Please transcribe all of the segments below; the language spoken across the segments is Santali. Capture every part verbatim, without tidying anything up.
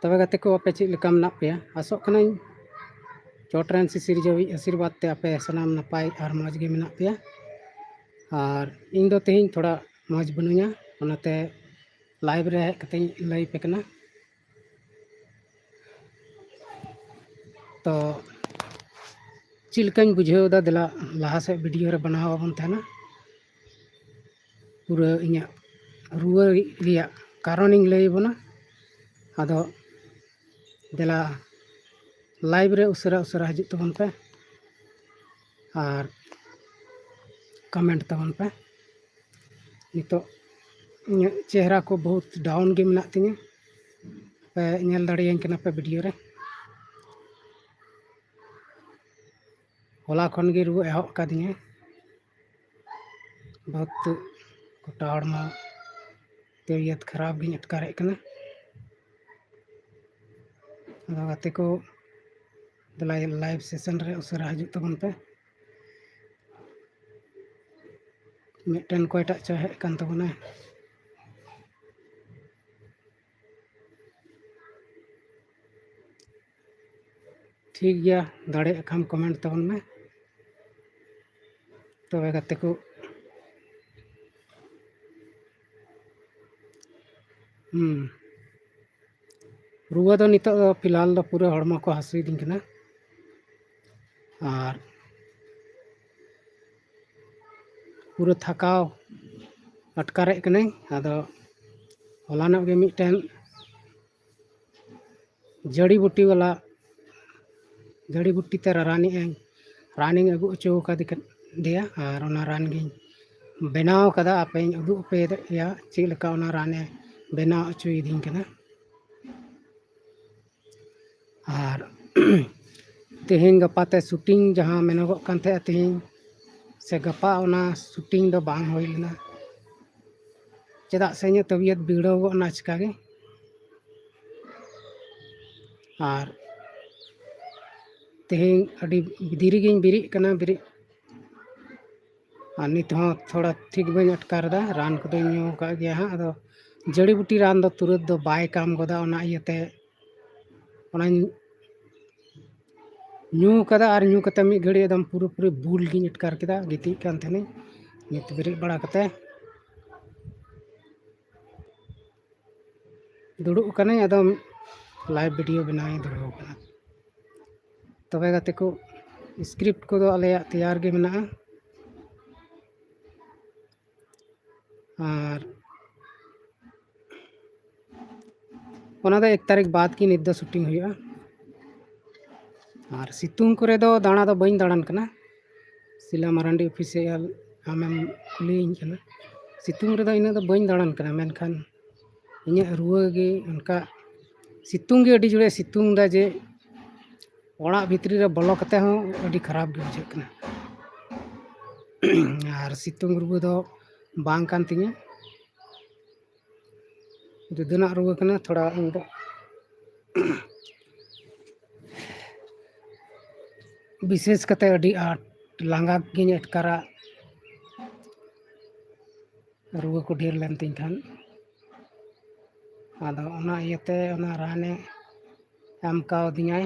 ᱛᱚᱵᱮ ᱜᱟᱛᱮ ᱠᱚ, ᱟᱯᱮ ᱪᱮᱫ ᱞᱮᱠᱟ ᱢᱮᱱᱟᱜ ᱯᱮᱭᱟ? ᱟᱥᱚᱜ ᱠᱟᱹᱱᱟᱹᱧ ᱪᱚᱴ ᱨᱮᱱ ᱥᱤᱥᱤᱨᱡᱟᱹᱣᱤᱡ ᱟᱥᱤᱨᱵᱟᱫᱽ ᱛᱮ ᱟᱯᱮ ᱥᱟᱱᱟᱢ ᱱᱟᱯᱟᱭ ᱟᱨ ᱢᱚᱡᱽ ᱜᱮ ᱢᱮᱱᱟᱜ ᱯᱮᱭᱟ᱾ ᱟᱨ ᱤᱧ ᱫᱚ ᱛᱮᱦᱮᱧ ᱛᱷᱚᱲᱟ ᱢᱚᱡᱽ ᱵᱟᱹᱱᱩᱧᱟ, ᱚᱱᱟᱛᱮ live ᱨᱮ ᱦᱮᱡ ᱠᱟᱛᱮᱧ ᱞᱟᱹᱭ ᱟᱯᱮ ᱠᱟᱱᱟ᱾ ᱛᱚ ᱪᱮᱫ ᱞᱮᱠᱟᱧ ᱵᱩᱡᱷᱟᱹᱣ ᱮᱫᱟ, ᱫᱮᱞᱟ ᱞᱟᱦᱟ ᱥᱮᱫ video ᱨᱮ ᱵᱮᱱᱟᱣ ᱟᱵᱚᱱ ᱛᱟᱦᱮᱱᱟ᱾ ᱯᱩᱨᱟᱹ ᱤᱧᱟᱹᱜ ᱨᱩᱣᱟᱹ ᱨᱮᱭᱟᱜ ᱠᱟᱨᱚᱱᱤᱧ ᱞᱟᱹᱭ ᱟᱵᱚᱱᱟ᱾ ᱟᱫᱚ ᱫᱮᱞᱟ live ᱨᱮ ᱩᱥᱟᱹᱨᱟ ᱩᱥᱟᱹᱨᱟ ᱦᱤᱡᱩᱜ ᱛᱟᱵᱚᱱ ᱯᱮ ᱟᱨ comment ᱛᱟᱵᱚᱱ ᱯᱮ᱾ ᱱᱤᱛᱚᱜ ᱤᱧᱟᱹᱜ ᱪᱮᱦᱨᱟ ᱠᱚ ᱵᱚᱦᱩᱛ down ᱜᱮ ᱢᱮᱱᱟᱜ ᱛᱤᱧᱟᱹ, ᱯᱮ ᱧᱮᱞ ᱫᱟᱲᱮᱭᱟᱹᱧ ᱠᱟᱱᱟ ᱯᱮ video ᱨᱮ᱾ ᱦᱚᱞᱟ ᱠᱷᱚᱱ ᱜᱮ ᱨᱩᱣᱟᱹ ᱮᱦᱚᱵ ᱟᱠᱟᱫᱤᱧᱟᱹ, ᱵᱚᱦᱩᱛ ᱜᱚᱴᱟ ᱦᱚᱲᱢᱚ ᱛᱮᱵᱤᱭᱚᱛ ᱠᱷᱟᱨᱟᱯ ᱜᱤᱧ ᱟᱴᱠᱟᱨᱮᱫ ᱠᱟᱱᱟ᱾ ᱟᱫᱚ ᱜᱟᱛᱮ ᱠᱚ, ᱫᱮᱞᱟ live session ᱨᱮ ᱩᱥᱟᱹᱨᱟ ᱦᱤᱡᱩᱜ ᱛᱟᱵᱚᱱ ᱯᱮ᱾ ᱢᱤᱫᱴᱮᱱ ᱚᱠᱚᱭᱴᱟᱜ ᱪᱚ ᱦᱮᱡ ᱟᱠᱟᱱ ᱛᱟᱵᱚᱱᱟ᱾ ᱴᱷᱤᱠ ᱜᱮᱭᱟ, ᱫᱟᱲᱮᱭᱟᱜ ᱠᱷᱟᱱ comment ᱛᱟᱵᱚᱱ ᱢᱮ᱾ ᱛᱚᱵᱮ ᱜᱟᱛᱮ ᱠᱚ, ᱦᱩᱸ, ᱨᱩᱣᱟᱹ ᱫᱚ ᱱᱤᱛᱚᱜ ᱫᱚ ᱯᱷᱤᱞᱦᱟᱞ ᱫᱚ ᱯᱩᱨᱟᱹ ᱦᱚᱲᱢᱚ ᱠᱚ ᱦᱟᱹᱥᱩᱭᱮᱫᱤᱧ ᱠᱟᱱᱟ ᱟᱨ ᱯᱩᱨᱟᱹ ᱛᱷᱟᱠᱟᱣ ᱟᱴᱠᱟᱨᱮᱫ ᱠᱟᱹᱱᱟᱹᱧ᱾ ᱟᱫᱚ ᱦᱚᱞᱟᱱᱚᱜ ᱜᱮ ᱢᱤᱫᱴᱮᱱ ᱡᱟᱹᱲᱤ ᱵᱩᱴᱤ ᱵᱟᱞᱟ, ᱡᱟᱹᱲᱤ ᱵᱩᱴᱤ ᱛᱮ ᱨᱟᱱᱮᱜ ᱟᱹᱧ, ᱨᱟᱱᱤᱧ ᱟᱹᱜᱩ ᱦᱚᱪᱚ ᱟᱠᱟᱫᱮᱭᱟ ᱟᱨ ᱚᱱᱟ ᱨᱟᱱ ᱜᱤᱧ ᱵᱮᱱᱟᱣ ᱠᱟᱫᱟ᱾ ᱟᱯᱮᱧ ᱩᱫᱩᱜ ᱟᱯᱮᱭᱟ ᱪᱮᱫ ᱞᱮᱠᱟ ᱚᱱᱟ ᱨᱟᱱᱮ ᱵᱮᱱᱟᱣ ᱦᱚᱪᱚᱭᱮᱫᱤᱧ ᱠᱟᱱᱟ᱾ ᱟᱨ ᱛᱮᱦᱮᱧ ᱜᱟᱯᱟ ᱛᱮ shooting ᱡᱟᱦᱟᱸ ᱢᱮᱱᱚᱜᱚᱜ ᱠᱟᱱ ᱛᱟᱦᱮᱸᱜᱼᱟ ᱛᱮᱦᱮᱧ ᱥᱮ ᱜᱟᱯᱟ, ᱚᱱᱟ shooting ᱫᱚ ᱵᱟᱝ ᱦᱩᱭ ᱞᱮᱱᱟ᱾ ᱪᱮᱫᱟᱜ ᱥᱮ ᱤᱧᱟᱹᱜ ᱛᱟᱵᱤᱭᱟᱛ ᱵᱤᱜᱽᱲᱟᱹᱣ ᱜᱚᱫ ᱮᱱᱟ ᱟᱪᱠᱟ ᱜᱮ᱾ ᱟᱨ ᱛᱮᱦᱮᱧ ᱟᱹᱰᱤ ᱫᱮᱨᱤ ᱜᱤᱧ ᱵᱮᱨᱮᱫ ᱠᱟᱱᱟ, ᱵᱮᱨᱮᱫ, ᱟᱨ ᱱᱤᱛ ᱦᱚᱸ ᱛᱷᱚᱲᱟ ᱴᱷᱤᱠ ᱵᱟᱹᱧ ᱟᱴᱠᱟᱨ ᱮᱫᱟ᱾ ᱨᱟᱱ ᱠᱚᱫᱚᱧ ᱧᱩ ᱟᱠᱟᱫ ᱜᱮᱭᱟ ᱦᱟᱸᱜ, ᱟᱫᱚ ᱡᱟᱹᱲᱤ ᱵᱩᱴᱤ ᱨᱟᱱ ᱫᱚ ᱛᱩᱨᱟᱹᱛ ᱫᱚ ᱵᱟᱭ ᱠᱟᱢ ᱜᱚᱫᱟ, ᱚᱱᱟ ᱤᱭᱟᱹᱛᱮ ᱚᱱᱟᱧ ᱧᱩ ᱠᱟᱫᱟ, ᱟᱨ ᱧᱩ ᱠᱟᱛᱮ ᱢᱤᱫ ᱜᱷᱟᱹᱲᱤᱡ ᱮᱠᱫᱚᱢ ᱯᱩᱨᱟᱹᱯᱩᱨᱤ ᱵᱩᱞ ᱜᱤᱧ ᱟᱴᱠᱟᱨ ᱠᱮᱫᱟ᱾ ᱜᱤᱛᱤᱡ ᱠᱟᱱ ᱛᱟᱦᱮᱱᱟᱹᱧ, ᱱᱤᱛ ᱵᱮᱨᱮᱫ ᱵᱟᱲᱟ ᱠᱟᱛᱮ ᱫᱩᱲᱩᱵ ᱠᱟᱱᱟᱹᱧ, ᱟᱫᱚ ᱞᱟᱭᱤᱵᱷ ᱵᱷᱤᱰᱤᱭᱳ ᱵᱮᱱᱟᱣ ᱤᱧ ᱫᱷᱩᱨᱟᱹᱣ ᱠᱟᱱᱟ᱾ ᱛᱚᱵᱮ ᱜᱟᱛᱮ ᱠᱚ, ᱥᱠᱨᱤᱯᱴ ᱠᱚᱫᱚ ᱟᱞᱮᱭᱟᱜ ᱛᱮᱭᱟᱨ ᱜᱮ ᱢᱮᱱᱟᱜᱼᱟ᱾ ᱟᱨ ᱚᱱᱟ ᱫᱚ ᱮᱠ ᱛᱟᱹᱨᱤᱠᱷ ᱵᱟᱫᱽ ᱜᱮ ᱱᱤᱛ ᱫᱚ ᱥᱩᱴᱤᱝ ᱦᱩᱭᱩᱜᱼᱟ᱾ ᱟᱨ ᱥᱤᱛᱩᱝ ᱠᱚᱨᱮ ᱫᱚ ᱫᱟᱬᱟ ᱫᱚ ᱵᱟᱹᱧ ᱫᱟᱬᱟᱱ ᱠᱟᱱᱟ᱾ ᱥᱤᱞᱟ ᱢᱟᱨᱟᱱᱰᱤ ᱚᱯᱷᱤᱥᱤᱭᱟᱞ, ᱟᱢᱮᱢ ᱠᱩᱞᱤᱭᱤᱧ ᱠᱟᱱᱟ᱾ ᱥᱤᱛᱩᱝ ᱨᱮᱫᱚ ᱤᱱᱟᱹᱜ ᱫᱚ ᱵᱟᱹᱧ ᱫᱟᱬᱟᱱ ᱠᱟᱱᱟ, ᱢᱮᱱᱠᱷᱟᱱ ᱤᱧᱟᱹᱜ ᱨᱩᱣᱟᱹ ᱜᱮ ᱚᱱᱠᱟ, ᱥᱤᱛᱩᱝ ᱜᱮ ᱟᱹᱰᱤ ᱡᱳᱨᱮ ᱥᱤᱛᱩᱝ ᱮᱫᱟ ᱡᱮ ᱚᱲᱟᱜ ᱵᱷᱤᱛᱨᱤ ᱨᱮ ᱵᱚᱞᱚ ᱠᱟᱛᱮ ᱦᱚᱸ ᱟᱹᱰᱤ ᱠᱷᱟᱨᱟᱯ ᱜᱮ ᱵᱩᱡᱷᱟᱹᱜ ᱠᱟᱱᱟ᱾ ᱟᱨ ᱥᱤᱛᱩᱝ ᱨᱩᱣᱟᱹ ᱫᱚ ᱵᱟᱝ ᱠᱟᱱ ᱛᱤᱧᱟᱹ, ᱡᱩᱫᱟᱹᱱᱟᱜ ᱨᱩᱣᱟᱹ ᱠᱟᱱᱟ ᱛᱷᱚᱲᱟ᱾ ᱤᱧ ᱫᱚ ᱵᱤᱥᱮᱥ ᱠᱟᱛᱮ ᱟᱹᱰᱤ ᱟᱸᱴ ᱞᱟᱸᱜᱟ ᱜᱤᱧ ᱟᱴᱠᱟᱨᱟ, ᱨᱩᱣᱟᱹ ᱠᱚ ᱰᱷᱮᱨ ᱞᱮᱱ ᱛᱤᱧ ᱠᱷᱟᱱ᱾ ᱟᱫᱚ ᱚᱱᱟ ᱤᱭᱟᱹᱛᱮ ᱚᱱᱟ ᱨᱟᱱᱮ ᱮᱢ ᱠᱟᱣᱫᱤᱧᱟᱭ᱾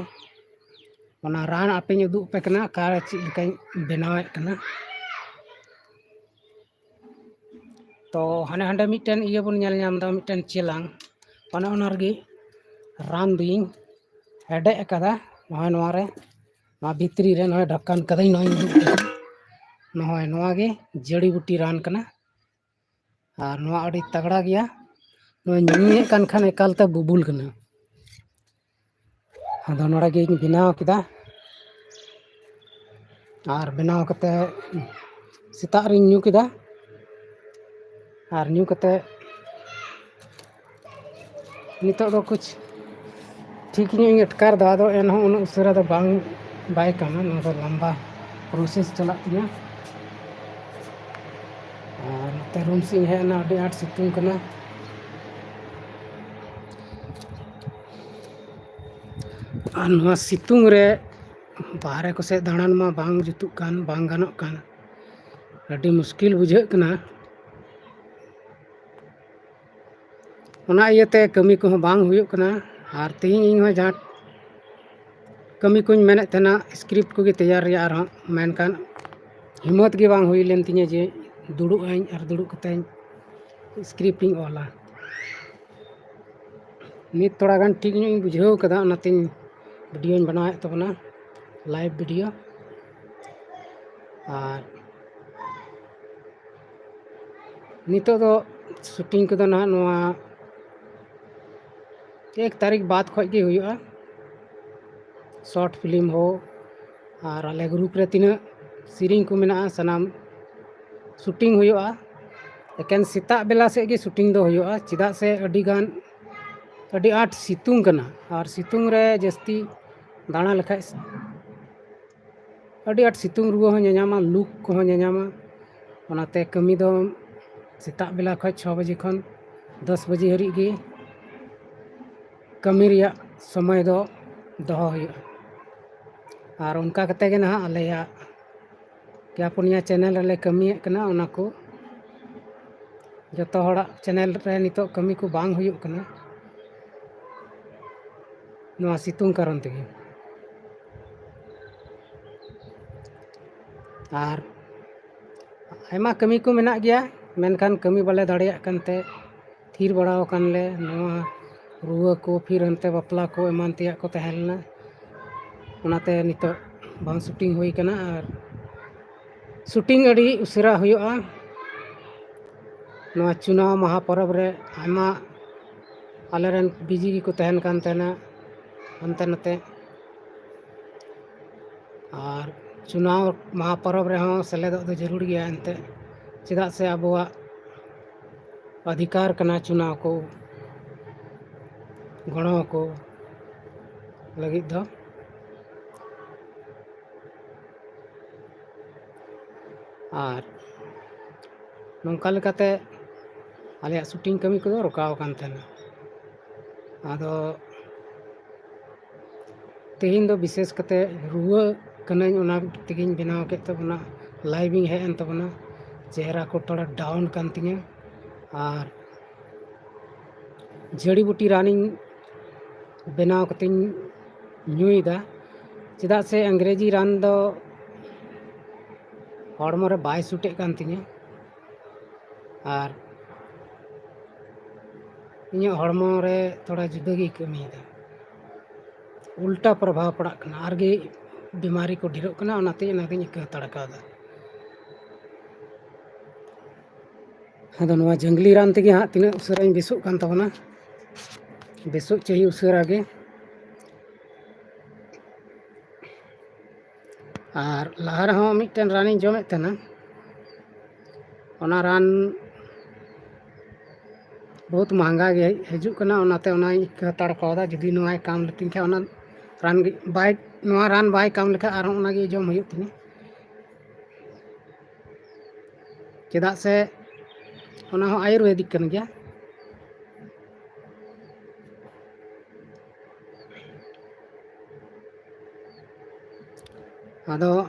ᱚᱱᱟ ᱨᱟᱱ ᱟᱯᱮᱧ ᱩᱫᱩᱜ ᱟᱯᱮ ᱠᱟᱱᱟ, ᱚᱠᱟᱨᱮ ᱪᱮᱫ ᱞᱮᱠᱟᱧ ᱵᱮᱱᱟᱣᱮᱫ ᱠᱟᱱᱟ᱾ ᱛᱚ ᱦᱟᱱᱮ ᱦᱟᱸᱰᱮ ᱢᱤᱫᱴᱮᱱ ᱤᱭᱟᱹ ᱵᱚᱱ ᱧᱮᱞ ᱧᱟᱢ ᱮᱫᱟ, ᱢᱤᱫᱴᱮᱱ ᱪᱮᱞᱟᱝ, ᱚᱱᱮ ᱚᱱᱟ ᱨᱮᱜᱮ ᱨᱟᱱ ᱫᱚᱧ ᱦᱮᱰᱮᱡ ᱟᱠᱟᱫᱟ᱾ ᱱᱚᱜᱼᱚᱭ ᱱᱚᱣᱟ ᱨᱮ, ᱱᱚᱣᱟ ᱵᱷᱤᱛᱨᱤ ᱨᱮ ᱱᱚᱜᱼᱚᱭ ᱰᱷᱟᱠᱟᱱ ᱠᱟᱫᱟᱹᱧ, ᱱᱚᱜᱼᱚᱭ ᱩᱫᱩᱜ ᱟᱯᱮ ᱠᱟᱱᱟ᱾ ᱱᱚᱜᱼᱚᱭ ᱱᱚᱣᱟ ᱜᱮ ᱡᱟᱹᱲᱤ ᱵᱩᱴᱤ ᱨᱟᱱ ᱠᱟᱱᱟ᱾ ᱟᱨ ᱱᱚᱣᱟ ᱟᱹᱰᱤ ᱛᱟᱜᱲᱟ ᱜᱮᱭᱟ, ᱱᱚᱣᱟ ᱧᱩᱭᱮᱫ ᱠᱟᱱ ᱠᱷᱟᱱ ᱮᱠᱟᱞᱛᱮ ᱵᱩᱵᱩᱞ ᱠᱟᱱᱟ᱾ ᱟᱫᱚ ᱱᱚᱰᱮ ᱜᱤᱧ ᱵᱮᱱᱟᱣ ᱠᱮᱫᱟ, ᱟᱨ ᱵᱮᱱᱟᱣ ᱠᱟᱛᱮ ᱥᱮᱛᱟᱜ ᱨᱤᱧ ᱧᱩ ᱠᱮᱫᱟ᱾ ᱟᱨ ᱧᱩ ᱠᱟᱛᱮ ᱱᱤᱛᱚᱜ ᱫᱚ ᱠᱩᱪ ᱴᱷᱤᱠ ᱧᱚᱜ ᱤᱧ ᱟᱴᱠᱟᱨ ᱮᱫᱟ, ᱟᱫᱚ ᱮᱱᱦᱚᱸ ᱩᱱᱟᱹᱜ ᱩᱥᱟᱹᱨᱟ ᱫᱚ ᱵᱟᱝ, ᱵᱟᱭ ᱠᱟᱹᱢᱟ᱾ ᱱᱚᱣᱟ ᱫᱚ ᱞᱟᱢᱵᱟ ᱯᱨᱚᱥᱮᱥ ᱪᱟᱞᱟᱜ ᱛᱤᱧᱟᱹ᱾ ᱟᱨ ᱱᱚᱛᱮ ᱨᱩᱢ ᱥᱮᱫ ᱤᱧ ᱦᱮᱡ ᱮᱱᱟ, ᱟᱹᱰᱤ ᱟᱸᱴ ᱥᱤᱛᱩᱝ ᱠᱟᱱᱟ᱾ ᱟᱨ ᱱᱚᱣᱟ ᱥᱤᱛᱩᱝ ᱨᱮ ᱵᱟᱦᱨᱮ ᱠᱚᱥᱮᱫ ᱫᱟᱬᱟᱱ ᱢᱟ ᱵᱟᱝ ᱡᱩᱛᱩᱜ ᱠᱟᱱ, ᱵᱟᱝ ᱜᱟᱱᱚᱜ ᱠᱟᱱ, ᱟᱹᱰᱤ ᱢᱩᱥᱠᱤᱞ ᱵᱩᱡᱷᱟᱹᱜ ᱠᱟᱱᱟ᱾ ᱚᱱᱟ ᱤᱭᱟᱹᱛᱮ ᱠᱟᱹᱢᱤ ᱠᱚᱦᱚᱸ ᱵᱟᱝ ᱦᱩᱭᱩᱜ ᱠᱟᱱᱟ᱾ ᱟᱨ ᱛᱮᱦᱮᱧ ᱤᱧ ᱦᱚᱸ ᱡᱟᱦᱟᱸ ᱠᱟᱹᱢᱤ ᱠᱚᱧ ᱢᱮᱱᱮᱫ ᱛᱟᱦᱮᱱᱟ, ᱥᱠᱨᱤᱯᱴ ᱠᱚᱜᱮ ᱛᱮᱭᱟᱨ ᱨᱮᱭᱟᱜ ᱟᱨᱦᱚᱸ, ᱢᱮᱱᱠᱷᱟᱱ ᱦᱤᱢᱢᱚᱛ ᱜᱮ ᱵᱟᱝ ᱦᱩᱭ ᱞᱮᱱ ᱛᱤᱧᱟᱹ ᱡᱮ ᱫᱩᱲᱩᱵ ᱟᱹᱧ ᱟᱨ ᱫᱩᱲᱩᱵ ᱠᱟᱛᱮᱧ ᱥᱠᱨᱤᱯᱴ ᱤᱧ ᱚᱞᱟ᱾ ᱱᱤᱛ ᱛᱷᱚᱲᱟ ᱜᱟᱱ ᱴᱷᱤᱠ ᱧᱚᱜ ᱤᱧ ᱵᱩᱡᱷᱟᱹᱣ ᱠᱟᱫᱟ, ᱚᱱᱟᱛᱮᱧ ᱵᱷᱤᱰᱤᱭᱳᱧ ᱵᱮᱱᱟᱣᱮᱫ ᱛᱟᱵᱚᱱᱟ, ᱞᱟᱭᱤᱵᱷ ᱵᱷᱤᱰᱤᱭᱳ᱾ ᱟᱨ ᱱᱤᱛᱚᱜ ᱫᱚ ᱥᱩᱴᱤᱝ ᱠᱚᱫᱚ ᱱᱟᱦᱟᱜ ᱱᱚᱣᱟ ᱮᱠ ᱛᱟᱹᱨᱤᱠᱷ ᱵᱟᱫᱽ ᱠᱷᱚᱡ ᱜᱮ ᱦᱩᱭᱩᱜᱼᱟ᱾ ᱥᱚᱨᱴ ᱯᱷᱤᱞᱢ ᱦᱳ, ᱟᱨ ᱟᱞᱮ ᱜᱨᱩᱯ ᱨᱮ ᱛᱤᱱᱟᱹᱜ ᱥᱮᱨᱮᱧ ᱠᱚ ᱢᱮᱱᱟᱜᱼᱟ, ᱥᱟᱱᱟᱢ ᱥᱩᱴᱤᱝ ᱦᱩᱭᱩᱜᱼᱟ᱾ ᱮᱠᱮᱱ ᱥᱮᱛᱟᱜ ᱵᱮᱞᱟ ᱥᱮᱫ ᱜᱮ ᱥᱩᱴᱤᱝ ᱫᱚ ᱦᱩᱭᱩᱜᱼᱟ, ᱪᱮᱫᱟᱜ ᱥᱮ ᱟᱹᱰᱤ ᱜᱟᱱ, ᱟᱹᱰᱤ ᱟᱸᱴ ᱥᱤᱛᱩᱝ ᱠᱟᱱᱟ, ᱟᱨ ᱥᱤᱛᱩᱝ ᱨᱮ ᱡᱟᱹᱥᱛᱤ ᱫᱟᱬᱟ ᱞᱮᱠᱷᱟᱡ ᱟᱹᱰᱤ ᱟᱸᱴ ᱥᱤᱛᱩᱝ ᱨᱩᱣᱟᱹ ᱦᱚᱸ ᱧᱟᱧᱟᱢᱟ, ᱞᱩ ᱠᱚᱦᱚᱸ ᱧᱟᱧᱟᱢᱟ᱾ ᱚᱱᱟᱛᱮ ᱠᱟᱹᱢᱤ ᱫᱚ ᱥᱮᱛᱟᱜ ᱵᱮᱞᱟ ᱠᱷᱚᱡ ᱪᱷᱚ ᱵᱟᱡᱮ ᱠᱷᱚᱱ ᱫᱚᱥ ᱵᱟᱡᱮ ᱦᱟᱹᱨᱤᱡ ᱜᱮ ᱠᱟᱹᱢᱤ ᱨᱮᱭᱟᱜ ᱥᱚᱢᱚᱭ ᱫᱚ ᱫᱚᱦᱚ ᱦᱩᱭᱩᱜᱼᱟ᱾ ᱟᱨ ᱚᱱᱠᱟ ᱠᱟᱛᱮ ᱜᱮ ᱱᱟᱦᱟᱜ ᱟᱞᱮᱭᱟᱜ ᱯᱮᱭᱟ ᱯᱩᱱᱭᱟ ᱪᱮᱱᱮᱞ ᱨᱮᱞᱮ ᱠᱟᱹᱢᱤᱭᱮᱫ ᱠᱟᱱᱟ, ᱚᱱᱟ ᱠᱚ ᱡᱚᱛᱚ ᱦᱚᱲᱟᱜ ᱪᱮᱱᱮᱞ ᱨᱮ ᱱᱤᱛᱚᱜ ᱠᱟᱹᱢᱤ ᱠᱚ ᱵᱟᱝ ᱦᱩᱭᱩᱜ ᱠᱟᱱᱟ ᱱᱚᱣᱟ ᱥᱤᱛᱩᱝ ᱠᱟᱨᱚᱱ ᱛᱮᱜᱮ᱾ ᱟᱨ ᱟᱭᱢᱟ ᱠᱟᱹᱢᱤ ᱠᱚ ᱢᱮᱱᱟᱜ ᱜᱮᱭᱟ, ᱢᱮᱱᱠᱷᱟᱱ ᱠᱟᱹᱢᱤ ᱵᱟᱞᱮ ᱫᱟᱲᱮᱭᱟᱜ ᱠᱟᱱᱛᱮ ᱛᱷᱤᱨ ᱵᱟᱲᱟ ᱟᱠᱟᱱ ᱞᱮ᱾ ᱱᱚᱣᱟ ᱨᱩᱣᱟᱹ ᱠᱚ, ᱯᱷᱤᱨ ᱦᱟᱱᱛᱮ ᱵᱟᱯᱞᱟ ᱠᱚ ᱮᱢᱟᱱ ᱛᱮᱭᱟᱜ ᱠᱚ ᱛᱟᱦᱮᱸ ᱞᱮᱱᱟ, ᱚᱱᱟᱛᱮ ᱱᱤᱛᱚᱜ ᱵᱟᱝ ᱥᱩᱴᱤᱝ ᱦᱩᱭ ᱠᱟᱱᱟ᱾ ᱟᱨ ᱥᱩᱴᱤᱝ ᱟᱹᱰᱤ ᱩᱥᱟᱹᱨᱟ ᱦᱩᱭᱩᱜᱼᱟ᱾ ᱱᱚᱣᱟ ᱪᱩᱱᱟᱣ ᱢᱟᱦᱟ ᱯᱚᱨᱚᱵᱽ ᱨᱮ ᱟᱭᱢᱟ ᱟᱞᱮᱨᱮᱱ ᱵᱤᱡᱤ ᱜᱮᱠᱚ ᱛᱟᱦᱮᱱ ᱠᱟᱱ ᱛᱟᱦᱮᱱᱟ ᱦᱟᱱᱛᱮ ᱱᱟᱛᱮ᱾ ᱟᱨ ᱪᱩᱱᱟᱣ ᱢᱟᱦᱟ ᱯᱚᱨᱚᱵᱽ ᱨᱮᱦᱚᱸ ᱥᱮᱞᱮᱫᱚᱜ ᱫᱚ ᱡᱟᱹᱨᱩᱲ ᱜᱮᱭᱟ ᱮᱱᱛᱮᱫ, ᱪᱮᱫᱟᱜ ᱥᱮ ᱟᱵᱚᱣᱟᱜ ᱚᱫᱷᱤᱠᱟᱨ ᱠᱟᱱᱟ ᱪᱩᱱᱟᱣ ᱠᱚ ᱜᱚᱲᱚ ᱠᱚ ᱞᱟᱹᱜᱤᱫ ᱫᱚ᱾ ᱟᱨ ᱱᱚᱝᱠᱟ ᱞᱮᱠᱟᱛᱮ ᱟᱞᱮᱭᱟᱜ ᱥᱩᱴᱤᱝ ᱠᱟᱹᱢᱤ ᱠᱚᱫᱚ ᱨᱚᱠᱟᱣ ᱟᱠᱟᱱ ᱛᱟᱦᱮᱱᱟ᱾ ᱟᱫᱚ ᱛᱮᱦᱮᱧ ᱫᱚ ᱵᱤᱥᱮᱥ ᱠᱟᱛᱮ ᱨᱩᱣᱟᱹ ᱠᱟᱹᱱᱟᱹᱧ, ᱚᱱᱟ ᱛᱮᱜᱮᱧ ᱵᱮᱱᱟᱣ ᱠᱮᱫ ᱛᱟᱵᱚᱱᱟ, ᱞᱟᱭᱤᱵᱷ ᱤᱧ ᱦᱮᱡ ᱮᱱ ᱛᱟᱵᱚᱱᱟ᱾ ᱪᱮᱦᱨᱟ ᱠᱚ ᱛᱷᱚᱲᱟ ᱰᱟᱣᱩᱱ ᱠᱟᱱ ᱛᱤᱧᱟᱹ, ᱟᱨ ᱡᱟᱹᱲᱤ ᱵᱩᱴᱤ ᱨᱟᱱᱤᱧ ᱵᱮᱱᱟᱣ ᱠᱟᱛᱮᱧ ᱧᱩᱭᱮᱫᱟ᱾ ᱪᱮᱫᱟᱜ ᱥᱮ ᱤᱝᱨᱮᱡᱤ ᱨᱟᱱ ᱫᱚ ᱦᱚᱲᱢᱚ ᱨᱮ ᱵᱟᱭ ᱥᱩᱴᱮᱫ ᱠᱟᱱ ᱛᱤᱧᱟᱹ, ᱟᱨ ᱤᱧᱟᱹᱜ ᱦᱚᱲᱢᱚ ᱨᱮ ᱛᱷᱚᱲᱟ ᱡᱩᱫᱟᱹ ᱜᱮᱭ ᱠᱟᱹᱢᱤᱭᱮᱫᱟ, ᱩᱞᱴᱟ ᱯᱨᱚᱵᱷᱟᱵᱽ ᱯᱟᱲᱟᱜ ᱠᱟᱱᱟ, ᱟᱨᱜᱮ ᱵᱤᱢᱟᱨᱤ ᱠᱚ ᱰᱷᱮᱨᱚᱜ ᱠᱟᱱᱟ᱾ ᱚᱱᱟᱛᱮ ᱚᱱᱟᱜᱤᱧ ᱤᱠᱟᱹ ᱦᱟᱛᱟᱲ ᱠᱟᱣᱫᱟ᱾ ᱟᱫᱚ ᱱᱚᱣᱟ ᱡᱟᱝᱞᱤ ᱨᱟᱱ ᱛᱮᱜᱮ ᱦᱟᱸᱜ ᱛᱤᱱᱟᱹᱜ ᱩᱥᱟᱹᱨᱟᱧ ᱵᱮᱥᱚᱜ ᱠᱟᱱ ᱛᱟᱵᱚᱱᱟ, ᱵᱮᱥᱚᱜ ᱪᱟᱹᱦᱤ ᱩᱥᱟᱹᱨᱟ ᱜᱮ᱾ ᱟᱨ ᱞᱟᱦᱟ ᱨᱮᱦᱚᱸ ᱢᱤᱫᱴᱮᱱ ᱨᱟᱱᱤᱧ ᱡᱚᱢᱮᱫ ᱛᱟᱦᱮᱱᱟ, ᱚᱱᱟ ᱨᱟᱱ ᱵᱚᱦᱩᱛ ᱢᱟᱦᱟᱝᱜᱟ ᱜᱮ ᱦᱤᱡᱩᱜ ᱠᱟᱱᱟ, ᱚᱱᱟᱛᱮ ᱚᱱᱟᱧ ᱤᱠᱟᱹ ᱦᱟᱛᱟᱲ ᱠᱟᱣᱫᱟ᱾ ᱡᱩᱫᱤ ᱱᱚᱣᱟᱭ ᱠᱟᱢ ᱞᱮᱛᱤᱧ ᱠᱷᱟᱱ, ᱚᱱᱟ ᱨᱟᱱ ᱜᱮ ᱵᱟᱭ, ᱱᱚᱣᱟ ᱨᱟᱱ ᱵᱟᱭ ᱠᱟᱢ ᱞᱮᱠᱷᱟᱱ ᱟᱨᱦᱚᱸ ᱚᱱᱟᱜᱮ ᱡᱚᱢ ᱦᱩᱭᱩᱜ ᱛᱤᱧᱟᱹ᱾ ᱪᱮᱫᱟᱜ ᱥᱮ ᱚᱱᱟ ᱦᱚᱸ ᱟᱭᱩᱨᱵᱮᱫᱤᱠ ᱠᱟᱱ ᱜᱮᱭᱟ᱾ ᱟᱫᱚ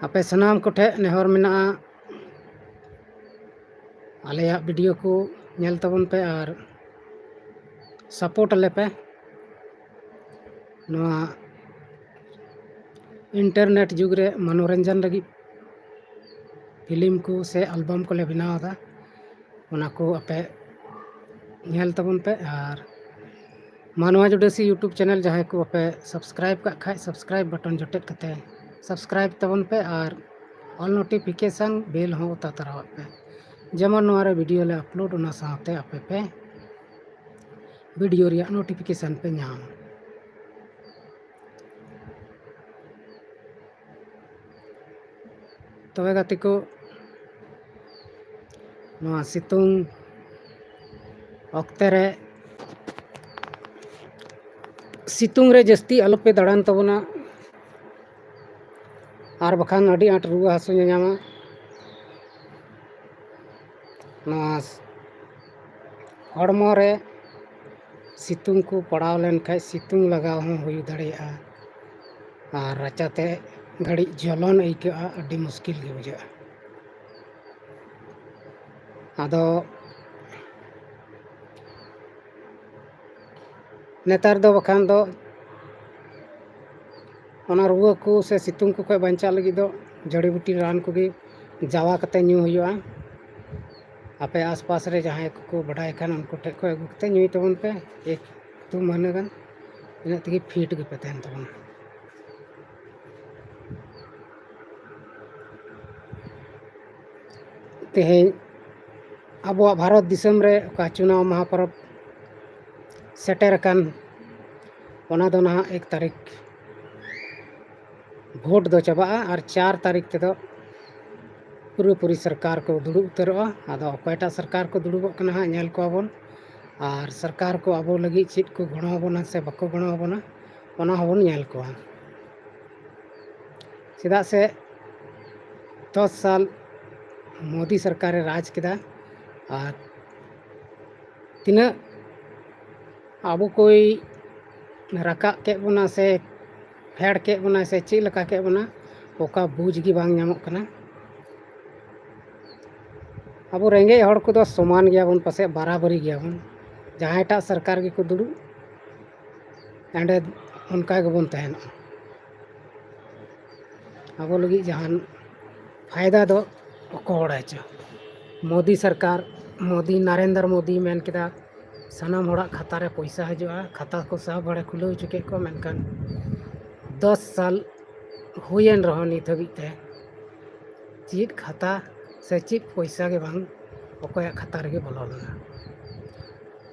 ᱟᱯᱮ ᱥᱟᱱᱟᱢ ᱠᱚᱴᱷᱮᱱ ᱱᱮᱦᱚᱨ ᱢᱮᱱᱟᱜᱼᱟ, ᱟᱞᱮᱭᱟᱜ ᱵᱷᱤᱰᱤᱭᱳ ᱠᱚ ᱧᱮᱞ ᱛᱟᱵᱚᱱ ᱯᱮ ᱟᱨ ᱥᱟᱯᱳᱨᱴ ᱟᱞᱮ ᱯᱮ᱾ ᱱᱚᱣᱟ ᱤᱱᱴᱟᱨᱱᱮᱴ ᱡᱩᱜᱽ ᱨᱮ ᱢᱚᱱᱳᱨᱚᱧᱡᱚᱱ ᱞᱟᱹᱜᱤᱫ ᱯᱷᱤᱞᱢ ᱠᱚ ᱥᱮ ᱮᱞᱵᱟᱢ ᱠᱚᱞᱮ ᱵᱮᱱᱟᱣ ᱮᱫᱟ, ᱚᱱᱟ ᱠᱚ ᱟᱯᱮ ᱧᱮᱞ ᱛᱟᱵᱚᱱ ᱯᱮ᱾ ᱟᱨ ᱢᱟᱱᱣᱟ ᱡᱩᱰᱟᱹᱥᱤ YouTube ᱪᱮᱱᱮᱞ ᱡᱟᱦᱟᱸᱭ ᱠᱚ ᱵᱟᱯᱮ ᱥᱟᱵᱥᱠᱨᱟᱭᱤᱵ ᱠᱟᱜ ᱠᱷᱟᱡ, ᱥᱟᱵᱥᱠᱨᱟᱭᱤᱵ ᱵᱟᱴᱚᱱ ᱡᱚᱴᱮᱫ ᱠᱟᱛᱮ ᱥᱟᱵᱥᱠᱨᱟᱭᱤᱵ ᱛᱟᱵᱚᱱ ᱯᱮ ᱟᱨ ᱚᱞ ᱱᱳᱴᱤᱯᱷᱤᱠᱮᱥᱚᱱ ᱵᱮᱞ ᱦᱚᱸ ᱚᱛᱟ ᱛᱚᱨᱟᱣᱟᱜ ᱯᱮ, ᱡᱮᱢᱚᱱ ᱱᱚᱣᱟ ᱨᱮ ᱵᱷᱤᱰᱤᱭᱳ ᱞᱮ ᱟᱯᱞᱳᱰ, ᱚᱱᱟ ᱥᱟᱶᱛᱮ ᱟᱯᱮ ᱯᱮ ᱵᱷᱤᱰᱤᱭᱳ ᱨᱮᱭᱟᱜ ᱱᱳᱴᱤᱯᱷᱤᱠᱮᱥᱚᱱ ᱯᱮ ᱧᱟᱢ᱾ ᱛᱚᱵᱮ ᱜᱟᱛᱮ ᱠᱚ, ᱱᱚᱣᱟ ᱥᱤᱛᱩᱝ ᱚᱠᱛᱮ ᱨᱮ, ᱥᱤᱛᱩᱝ ᱨᱮ ᱡᱟᱹᱥᱛᱤ ᱟᱞᱚᱯᱮ ᱫᱟᱬᱟᱱ ᱛᱟᱵᱚᱱᱟ, ᱟᱨ ᱵᱟᱠᱷᱟᱱ ᱟᱹᱰᱤ ᱟᱸᱴ ᱨᱩᱣᱟᱹ ᱦᱟᱹᱥᱩ ᱧᱟᱧᱟᱢᱟ᱾ ᱱᱚᱣᱟ ᱦᱚᱲᱢᱚ ᱨᱮ ᱥᱤᱛᱩᱝ ᱠᱚ ᱯᱟᱲᱟᱣ ᱞᱮᱱᱠᱷᱟᱡ ᱥᱤᱛᱩᱝ ᱞᱟᱜᱟᱣ ᱦᱚᱸ ᱦᱩᱭ ᱫᱟᱲᱮᱭᱟᱜᱼᱟ, ᱟᱨ ᱨᱟᱪᱟᱛᱮ ᱜᱷᱟᱹᱲᱤᱡ ᱡᱚᱞᱚᱱ ᱟᱹᱭᱠᱟᱹᱜᱼᱟ, ᱟᱹᱰᱤ ᱢᱩᱥᱠᱤᱞ ᱜᱮ ᱵᱩᱡᱷᱟᱹᱜᱼᱟ᱾ ᱟᱫᱚ ᱱᱮᱛᱟᱨ ᱫᱚ ᱵᱟᱠᱷᱟᱱ ᱫᱚ ᱚᱱᱟ ᱨᱩᱣᱟᱹ ᱠᱚ ᱥᱮ ᱥᱤᱛᱩᱝ ᱠᱚ ᱠᱷᱚᱱ ᱵᱟᱧᱪᱟᱜ ᱞᱟᱹᱜᱤᱫ ᱫᱚ ᱡᱟᱹᱲᱤ ᱵᱩᱴᱤ ᱨᱟᱱ ᱠᱚᱜᱮ ᱡᱟᱣᱟ ᱠᱟᱛᱮ ᱧᱩ ᱦᱩᱭᱩᱜᱼᱟ᱾ ᱟᱯᱮ ᱟᱥᱯᱟᱥ ᱨᱮ ᱡᱟᱦᱟᱸᱭ ᱠᱚᱠᱚ ᱵᱟᱰᱟᱭ ᱠᱷᱟᱱ, ᱩᱱᱠᱩ ᱴᱷᱮᱱ ᱠᱷᱚᱱ ᱟᱹᱜᱩ ᱠᱟᱛᱮ ᱧᱩᱭ ᱛᱟᱵᱚᱱ ᱯᱮ᱾ ᱮᱠ ᱫᱩ ᱢᱟᱹᱦᱱᱟᱹ ᱜᱟᱱ, ᱤᱱᱟᱹᱜ ᱛᱮᱜᱮ ᱯᱷᱤᱴ ᱜᱮᱯᱮ ᱛᱟᱦᱮᱱ ᱛᱟᱵᱚᱱᱟ᱾ ᱛᱮᱦᱮᱧ ᱟᱵᱚᱣᱟᱜ ᱵᱷᱟᱨᱚᱛ ᱫᱤᱥᱚᱢ ᱨᱮ ᱚᱠᱟ ᱪᱩᱱᱟᱣ ᱢᱟᱦᱟ ᱯᱚᱨᱚᱵᱽ ᱥᱮᱴᱮᱨ ᱟᱠᱟᱱ, ᱚᱱᱟ ᱫᱚ ᱱᱟᱦᱟᱜ ᱮᱠ ᱛᱟᱹᱨᱤᱠᱷ ᱵᱷᱳᱴ ᱫᱚ ᱪᱟᱵᱟᱜᱼᱟ ᱟᱨ ᱪᱟᱨ ᱛᱟᱹᱨᱤᱠᱷ ᱛᱮᱫᱚ ᱯᱩᱨᱟᱹᱯᱩᱨᱤ ᱥᱚᱨᱠᱟᱨ ᱠᱚ ᱫᱩᱲᱩᱵ ᱩᱛᱟᱹᱨᱚᱜᱼᱟ᱾ ᱟᱫᱚ ᱚᱠᱚᱭᱴᱟᱜ ᱥᱚᱨᱠᱟᱨ ᱠᱚ ᱫᱩᱲᱩᱵᱚᱜ ᱠᱟᱱᱟ ᱦᱟᱸᱜ, ᱧᱮᱞ ᱠᱚᱣᱟ ᱵᱚᱱ᱾ ᱟᱨ ᱥᱚᱨᱠᱟᱨ ᱠᱚ ᱟᱵᱚ ᱞᱟᱹᱜᱤᱫ ᱪᱮᱫ ᱠᱚ ᱜᱚᱲᱚ ᱟᱵᱚᱱᱟ ᱥᱮ ᱵᱟᱠᱚ ᱜᱚᱲᱚ ᱟᱵᱚᱱᱟ, ᱚᱱᱟ ᱦᱚᱸᱵᱚᱱ ᱧᱮᱞ ᱠᱚᱣᱟ᱾ ᱪᱮᱫᱟᱜ ᱥᱮ ᱫᱚᱥ ᱥᱟᱞ ᱢᱳᱫᱤ ᱥᱚᱨᱠᱟᱨᱮ ᱨᱟᱡᱽ ᱠᱮᱫᱟ, ᱟᱨ ᱛᱤᱱᱟᱹᱜ ᱟᱵᱚ ᱠᱚᱭ ᱨᱟᱠᱟᱵ ᱠᱮᱫ ᱵᱚᱱᱟ ᱥᱮ ᱯᱷᱮᱰ ᱠᱮᱫ ᱵᱚᱱᱟ ᱥᱮ ᱪᱮᱫ ᱞᱮᱠᱟ ᱠᱮᱫ ᱵᱚᱱᱟ, ᱚᱠᱟ ᱵᱩᱡᱽ ᱜᱮ ᱵᱟᱝ ᱧᱟᱢᱚᱜ ᱠᱟᱱᱟ᱾ ᱟᱵᱚ ᱨᱮᱸᱜᱮᱡ ᱦᱚᱲ ᱠᱚᱫᱚ ᱥᱚᱢᱟᱱ ᱜᱮᱭᱟᱵᱚᱱ, ᱯᱟᱥᱮᱡ ᱵᱟᱨᱟᱵᱟᱹᱨᱤ ᱜᱮᱭᱟᱵᱚᱱ᱾ ᱡᱟᱦᱟᱸᱭᱴᱟᱜ ᱥᱚᱨᱠᱟᱨ ᱜᱮᱠᱚ ᱫᱩᱲᱩᱵ, ᱮᱸᱰᱮ ᱚᱱᱠᱟ ᱜᱮᱵᱚᱱ ᱛᱟᱦᱮᱱᱚᱜᱼᱟ᱾ ᱟᱵᱚ ᱞᱟᱹᱜᱤᱫ ᱡᱟᱦᱟᱱ ᱯᱷᱟᱭᱫᱟ ᱫᱚ ᱚᱠᱚᱭ ᱦᱚᱲᱟᱭ ᱪᱚ᱾ ᱢᱳᱫᱤ ᱥᱚᱨᱠᱟᱨ, ᱢᱳᱫᱤ, ᱱᱟᱨᱮᱱᱫᱨᱚ ᱢᱳᱫᱤ ᱢᱮᱱ ᱠᱮᱫᱟ, ᱥᱟᱱᱟᱢ ᱦᱚᱲᱟᱜ ᱠᱷᱟᱛᱟ ᱨᱮ ᱯᱚᱭᱥᱟ ᱦᱤᱡᱩᱜᱼᱟ, ᱠᱷᱟᱛᱟ ᱠᱚ ᱥᱟᱵ ᱵᱟᱲᱟ ᱠᱷᱩᱞᱟᱹᱣ ᱦᱚᱪᱚ ᱠᱮᱫ ᱠᱚᱣᱟ, ᱢᱮᱱᱠᱷᱟᱱ ᱫᱚᱥ ᱥᱟᱞ ᱦᱩᱭᱮᱱ ᱨᱮᱦᱚᱸ ᱱᱤᱛ ᱦᱟᱹᱵᱤᱡ ᱛᱮ ᱪᱮᱫ ᱠᱷᱟᱛᱟ ᱥᱮ ᱪᱮᱫ ᱯᱚᱭᱥᱟ ᱜᱮ ᱵᱟᱝ ᱚᱠᱚᱭᱟᱜ ᱠᱷᱟᱛᱟ ᱨᱮᱜᱮ ᱵᱚᱞᱚ ᱞᱮᱱᱟ᱾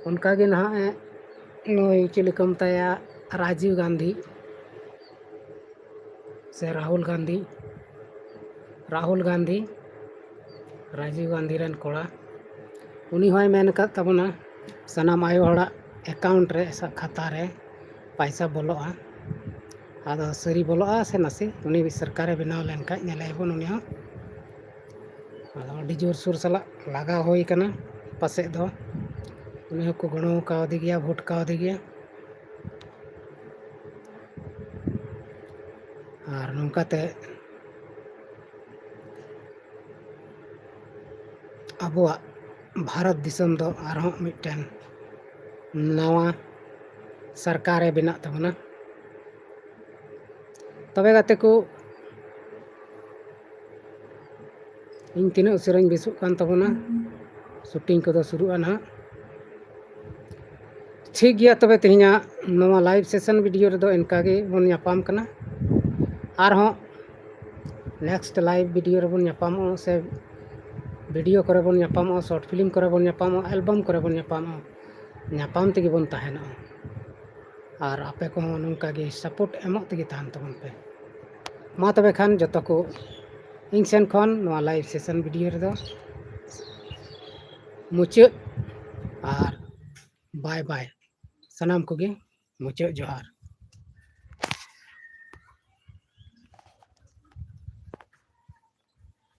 ᱚᱱᱠᱟᱜᱮ ᱱᱟᱦᱟᱜ ᱱᱩᱭ ᱪᱮᱫ ᱞᱮᱠᱟ ᱢᱮᱛᱟᱭᱟ, ᱨᱟᱡᱤᱵᱽ ᱜᱟᱱᱫᱷᱤ ᱥᱮ ᱨᱟᱦᱩᱞ ᱜᱟᱱᱫᱷᱤ, ᱨᱟᱦᱩᱞ ᱜᱟᱱᱫᱷᱤ, ᱨᱟᱡᱤᱵᱽ ᱜᱟᱱᱫᱷᱤ ᱨᱮᱱ ᱠᱚᱲᱟ, ᱩᱱᱤ ᱦᱚᱸᱭ ᱢᱮᱱ ᱟᱠᱟᱫ ᱛᱟᱵᱚᱱᱟ, ᱥᱟᱱᱟᱢ ᱟᱭᱳ ᱦᱚᱲᱟᱜ ᱮᱠᱟᱣᱩᱱᱴ ᱨᱮ, ᱥᱮ ᱠᱷᱟᱛᱟ ᱨᱮ ᱯᱟᱭᱥᱟ ᱵᱚᱞᱚᱜᱼᱟ᱾ ᱟᱫᱚ ᱥᱟᱹᱨᱤ ᱵᱚᱞᱚᱜᱼᱟ ᱥᱮ ᱱᱟᱥᱮ, ᱩᱱᱤ ᱥᱚᱨᱠᱟᱨᱮ ᱵᱮᱱᱟᱣ ᱞᱮᱱᱠᱷᱟᱱ ᱧᱮᱞᱮᱭᱟᱵᱚᱱ ᱩᱱᱤ ᱦᱚᱸ᱾ ᱟᱫᱚ ᱟᱹᱰᱤ ᱡᱳᱨᱥᱳᱨ ᱥᱟᱞᱟᱜ ᱞᱟᱜᱟᱣ ᱦᱩᱭ ᱠᱟᱱᱟ, ᱯᱟᱥᱮᱡ ᱫᱚ ᱩᱱᱤ ᱦᱚᱸᱠᱚ ᱜᱚᱲᱚ ᱠᱟᱣᱫᱮ ᱜᱮᱭᱟ, ᱵᱷᱳᱴ ᱠᱟᱣᱫᱮ ᱜᱮᱭᱟ᱾ ᱟᱨ ᱱᱚᱝᱠᱟᱛᱮ ᱟᱵᱚᱣᱟᱜ ᱵᱷᱟᱨᱚᱛ ᱫᱤᱥᱚᱢ ᱫᱚ ᱟᱨᱦᱚᱸ ᱢᱤᱫᱴᱮᱱ ᱱᱟᱣᱟ ᱥᱚᱨᱠᱟᱨᱮ ᱵᱮᱱᱟᱜ ᱛᱟᱵᱚᱱᱟ᱾ ᱛᱚᱵᱮ ᱜᱟᱛᱮ ᱠᱚ, ᱤᱧ ᱛᱤᱱᱟᱹᱜ ᱩᱥᱟᱹᱨᱟᱧ ᱵᱮᱥᱚᱜ ᱠᱟᱱ ᱛᱟᱵᱚᱱᱟ, ᱥᱩᱴᱤᱝ ᱠᱚᱫᱚ ᱥᱩᱨᱩᱜᱼᱟ ᱱᱟᱦᱟᱜ᱾ ᱴᱷᱤᱠ ᱜᱮᱭᱟ, ᱛᱚᱵᱮ ᱛᱮᱦᱮᱧᱟᱜ ᱱᱚᱣᱟ live session video ᱨᱮᱫᱚ ᱤᱱᱠᱟ ᱜᱮ ᱵᱚᱱ ᱧᱟᱯᱟᱢ ᱠᱟᱱᱟ᱾ ᱟᱨᱦᱚᱸ next live video ᱨᱮᱵᱚᱱ ᱧᱟᱯᱟᱢᱚᱜᱼᱟ, ᱥᱮ video ᱠᱚᱨᱮ ᱵᱚᱱ ᱧᱟᱯᱟᱢᱚᱜᱼᱟ, short film ᱠᱚᱨᱮ ᱵᱚᱱ ᱧᱟᱯᱟᱢᱚᱜᱼᱟ, album ᱠᱚᱨᱮ ᱵᱚᱱ ᱧᱟᱯᱟᱢᱚᱜᱼᱟ᱾ ᱧᱟᱯᱟᱢ ᱛᱮᱜᱮ ᱵᱚᱱ ᱛᱟᱦᱮᱱᱚᱜᱼᱟ᱾ ᱟᱨ ᱟᱯᱮ ᱠᱚᱦᱚᱸ ᱱᱚᱝᱠᱟ ᱜᱮ support ᱮᱢᱚᱜ ᱛᱮᱜᱮ ᱛᱟᱦᱮᱱ ᱛᱟᱵᱚᱱ ᱯᱮ᱾ ᱢᱟ ᱛᱚᱵᱮ ᱠᱷᱟᱱ ᱡᱚᱛᱚ ᱠᱚ ᱤᱧ ᱥᱮᱱ ᱠᱷᱚᱱ ᱱᱚᱣᱟ live session video ᱨᱮᱫᱚ ᱢᱩᱪᱟᱹᱫ, ᱟᱨ bye bye᱾ ᱥᱟᱱᱟᱢ ᱠᱚᱜᱮ ᱢᱩᱪᱟᱹᱫ ᱡᱚᱦᱟᱨ᱾